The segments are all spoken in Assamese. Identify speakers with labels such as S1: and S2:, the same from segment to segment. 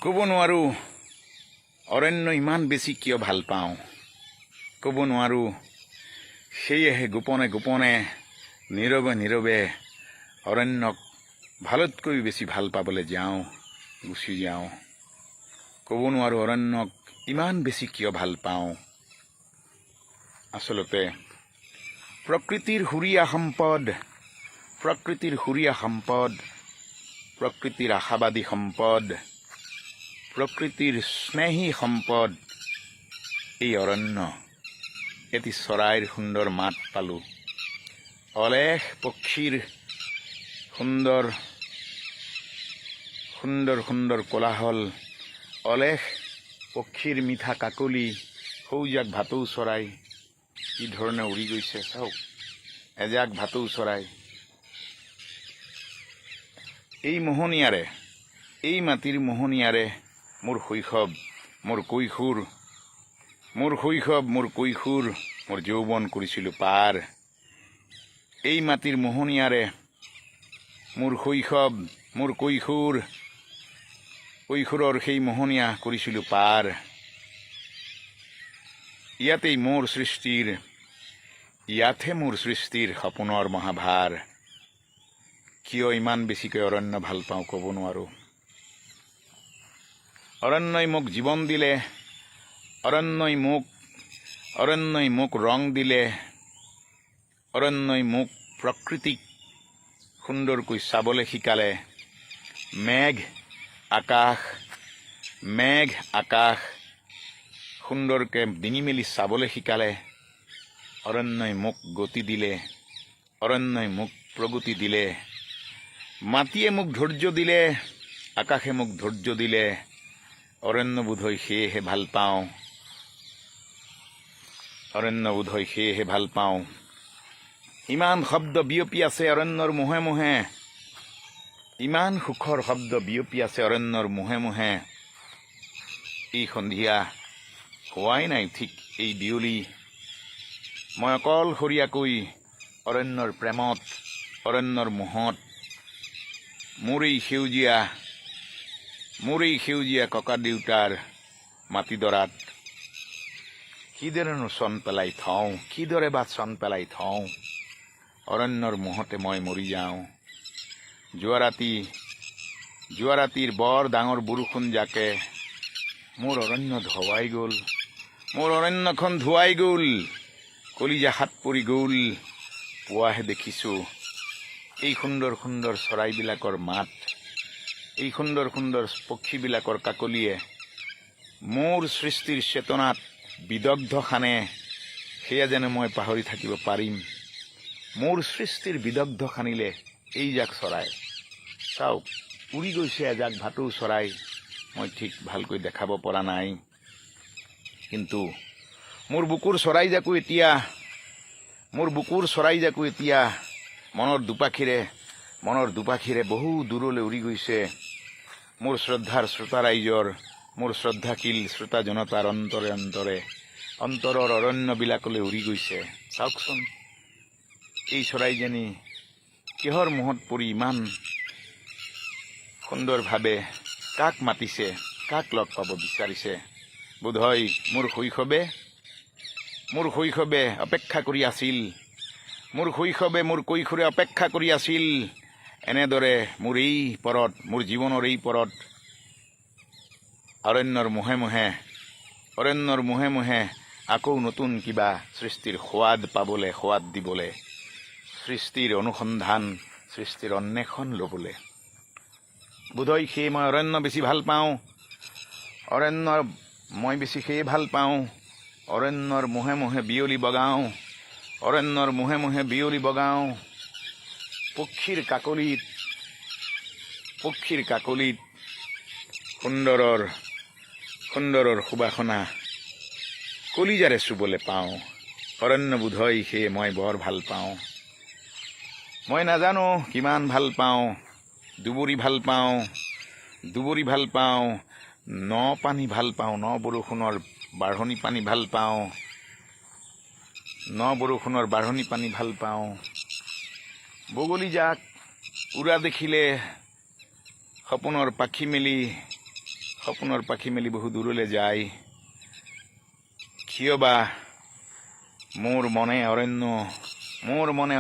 S1: ক'ব নোৱাৰোঁ অৰণ্য ইমান বেছি কিয় ভাল পাওঁ, ক'ব নোৱাৰোঁ। সেয়েহে গোপনে গোপনে, নীৰৱে নীৰৱে অৰণ্যক ভালতকৈ বেছি ভাল পাবলৈ যাওঁ, গুচি যাওঁ। ক'ব নোৱাৰোঁ অৰণ্যক ইমান বেছি কিয় ভাল পাওঁ। আচলতে প্ৰকৃতিৰ সুৰীয়া সম্পদ, প্ৰকৃতিৰ সুৰীয়া সম্পদ, প্ৰকৃতিৰ আশাবাদী সম্পদ, প্ৰকৃতিৰ স্নেহী সম্পদ এই অৰণ্য। এটি চৰাইৰ সুন্দৰ মাত পালোঁ, অলেখ পক্ষীৰ সুন্দৰ সুন্দৰ সুন্দৰ কোলাহল, অলেখ পক্ষীৰ মিঠা কাকলি। সৌজাক ভাটৌ চৰাই কি ধৰণে উৰি গৈছে চাওক। এজাক ভাটৌ চৰাই। এই মোহনীয়াৰে, এই মাটিৰ মোহনীয়াৰে মোৰ শৈশৱ, মোৰ কৈশোৰ, মোৰ শৈশৱ, মোৰ কৈশোৰ, মোৰ যৌৱন কৰিছিলোঁ পাৰ। এই মাটিৰ মোহনীয়াৰে মোৰ শৈশৱ, মোৰ কৈশোৰ, কৈশোৰৰ সেই মোহনীয়া কৰিছিলোঁ পাৰ। ইয়াতেই মোৰ সৃষ্টিৰ, ইয়াতহে মোৰ সৃষ্টিৰ সপোনৰ মহাভাৰ। কিয় ইমান বেছিকৈ অৰণ্য ভাল পাওঁ, ক'ব নোৱাৰোঁ। অৰণ্যই মোক জীৱন দিলে, অৰণ্যই মোক ৰং দিলে, অৰণ্যই মোক প্ৰকৃতিক সুন্দৰকৈ চাবলৈ শিকালে। মেঘ আকাশ, মেঘ আকাশ সুন্দৰকৈ ডিঙি মেলি চাবলৈ শিকালে। অৰণ্যই মোক গতি দিলে, অৰণ্যই মোক প্ৰগতি দিলে। মাটিয়ে মোক ধৈৰ্য দিলে, আকাশে মোক ধৈৰ্য দিলে। অৰণ্য বোধহয় সেয়েহে ভাল পাওঁ, অৰণ্য বোধহয় সেয়েহে ভাল পাওঁ। ইমান শব্দ বিয়পি আছে অৰণ্যৰ মোহে মোহে, ইমান সুখৰ শব্দ বিয়পি আছে অৰণ্যৰ মোহে মোহে। এই সন্ধিয়া হোৱাই নাই, ঠিক এই বিয়লি মই অকলশৰীয়াকৈ অৰণ্যৰ প্ৰেমত, অৰণ্যৰ মোহত মোৰ এই সেউজীয়া ককা দেউতাৰ মাটিডৰাত কিদৰেনো চন পেলাই থওঁ, কিদৰে বা চন পেলাই থওঁ। অৰণ্যৰ মোহতে মই মৰি যাওঁ। যোৱা ৰাতিৰ বৰ ডাঙৰ বৰষুণ জাকে মোৰ অৰণ্য ধোৱাই গ'ল, মোৰ অৰণ্যখন ধুৱাই গ'ল, কলিজা হাত পৰি গ'ল। পুৱাহে দেখিছোঁ এই সুন্দৰ সুন্দৰ চৰাইবিলাকৰ মাত, এই সুন্দৰ সুন্দৰ পক্ষীবিলাকৰ কাকলিয়ে মোৰ সৃষ্টিৰ চেতনাত বিদগ্ধ সানে। সেয়া যেন মই পাহৰি থাকিব পাৰিম? মোৰ সৃষ্টিৰ বিদগ্ধ সানিলে এই জাক চৰাই। চাওক, উৰি গৈছে এজাক ভাটৌ চৰাই। মই ঠিক ভালকৈ দেখাব পৰা নাই, কিন্তু মোৰ বুকুৰ চৰাইজাকো এতিয়া মনৰ দুপাখিৰে বহু দূৰলৈ উৰি গৈছে। মোৰ শ্ৰদ্ধাৰ শ্ৰোতা ৰাইজৰ, মোৰ শ্ৰদ্ধাশীল শ্ৰোতা জনতাৰ অন্তৰে অন্তৰে, অন্তৰৰ অৰণ্যবিলাকলৈ উৰি গৈছে। চাওকচোন, এই চৰাইজনী কিহৰ মোহত পৰি ইমান সুন্দৰভাৱে কাক মাতিছে, কাক লগ পাব বিচাৰিছে? বোধহয় মোৰ শৈশৱে অপেক্ষা কৰি আছিল, মোৰ শৈশৱে, মোৰ কৈশোৰে অপেক্ষা কৰি আছিল এনেদৰে মোৰ এই পৰত, মোৰ জীৱনৰ এই পৰত অৰণ্যৰ মোহে মোহে আকৌ নতুন কিবা সৃষ্টিৰ সোৱাদ পাবলৈ, সোৱাদ দিবলৈ, সৃষ্টিৰ অনুসন্ধান, সৃষ্টিৰ অন্বেষণ ল'বলৈ। বোধহয় সেয়ে মই অৰণ্য বেছি ভাল পাওঁ। অৰণ্যৰ মই বেছি সেয়ে ভাল পাওঁ। অৰণ্যৰ মোহে মোহে বিয়লি বগাওঁ, অৰণ্যৰ মোহে মোহে বিয়লি বগাওঁ। পক্ষীৰ কাকলিত সুন্দৰৰ সুন্দৰৰ সুবাসনা কলিজাৰে চুবলৈ পাওঁ। অৰণ্য বোধহয় সেয়ে মই বৰ ভাল পাওঁ। মই নাজানো কিমান ভাল পাওঁ। দুবৰি ভাল পাওঁ, দুবৰি ভাল পাওঁ, ন পানী ভাল পাওঁ, ন বৰষুণৰ বাঢ়নি পানী ভাল পাওঁ, ন বৰষুণৰ বাঢ়নি পানী ভাল পাওঁ। বগলী জাক উৰা দেখিলে সপোনৰ পাখি মেলি সপোনৰ পাখি মেলি বহু দূৰলৈ যায়। কিয় বা মোৰ মনে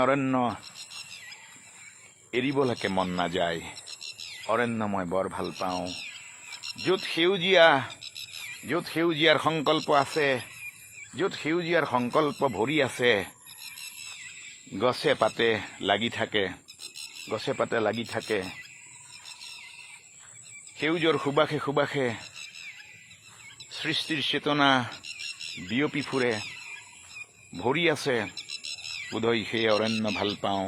S1: অৰণ্য এৰিবলৈকে মন নাযায়। অৰণ্য মই বৰ ভাল পাওঁ, য'ত সেউজীয়াৰ সংকল্প আছে, য'ত সেউজীয়াৰ সংকল্প ভৰি আছে, গছে পাতে লাগি থাকে, গছে পাতে লাগি থাকে, সেউজৰ সুবাসে সুবাসে সৃষ্টিৰ চেতনা বিয়পি ফুৰে, ভৰি আছে, বোধহয় সেই অৰণ্য ভাল পাওঁ।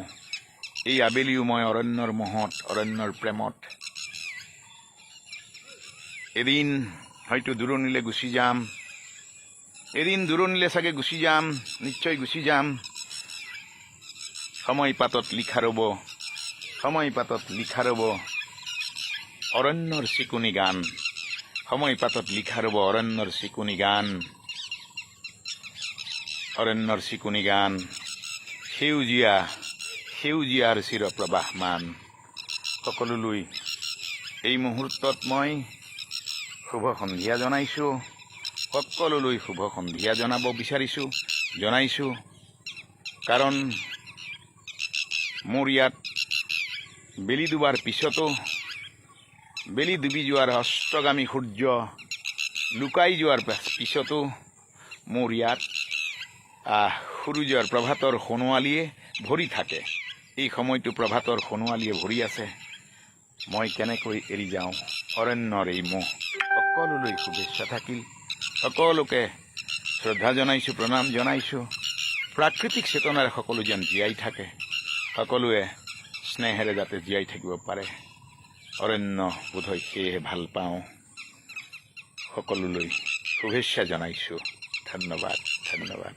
S1: এই আবেলিও মই অৰণ্যৰ মোহত, অৰণ্যৰ প্ৰেমত। এদিন হয়তো দূৰণিলে গুচি যাম, এদিন দূৰণিলে চাগে গুচি যাম, নিশ্চয় গুচি যাম। সময় পাতত লিখা ৰ'ব, সময় পাতত লিখা ৰ'ব অৰণ্যৰ চিকুণি গান। সময় পাতত লিখা ৰ'ব অৰণ্যৰ চিকুণি গান, অৰণ্যৰ চিকুণি গান, সেউজীয়া সেউজীয়াৰ চিৰ প্ৰবাহমান। সকলোলৈ এই মুহূৰ্তত মই শুভ সন্ধিয়া জনাইছোঁ। সকলোলৈ শুভ সন্ধিয়া জনাব বিচাৰিছোঁ, জনাইছোঁ, কাৰণ মোৰ ইয়াত বেলি ডুবাৰ পিছতো, বেলি ডুবি যোৱাৰ, অস্তগামী সূৰ্য লুকাই যোৱাৰ পিছতো মোৰ ইয়াত সূৰুযৰ প্ৰভাতৰ সোণোৱালীয়ে ভৰি থাকে। এই সময়টো প্ৰভাতৰ সোণোৱালীয়ে ভৰি আছে। মই কেনেকৈ এৰি যাওঁ অৰণ্যৰ এই মোহ? সকলোলৈ শুভেচ্ছা থাকিল। সকলোকে শ্ৰদ্ধা জনাইছোঁ, প্ৰণাম জনাইছোঁ। প্ৰাকৃতিক চেতনাৰে সকলো যেন জীয়াই থাকে, সকলোৱে স্নেহেৰে যাতে জীয়াই থাকিব পাৰে। অৰণ্য বোধহয় সেয়েহে ভাল পাওঁ। সকলোলৈ শুভেচ্ছা জনাইছোঁ। ধন্যবাদ, ধন্যবাদ।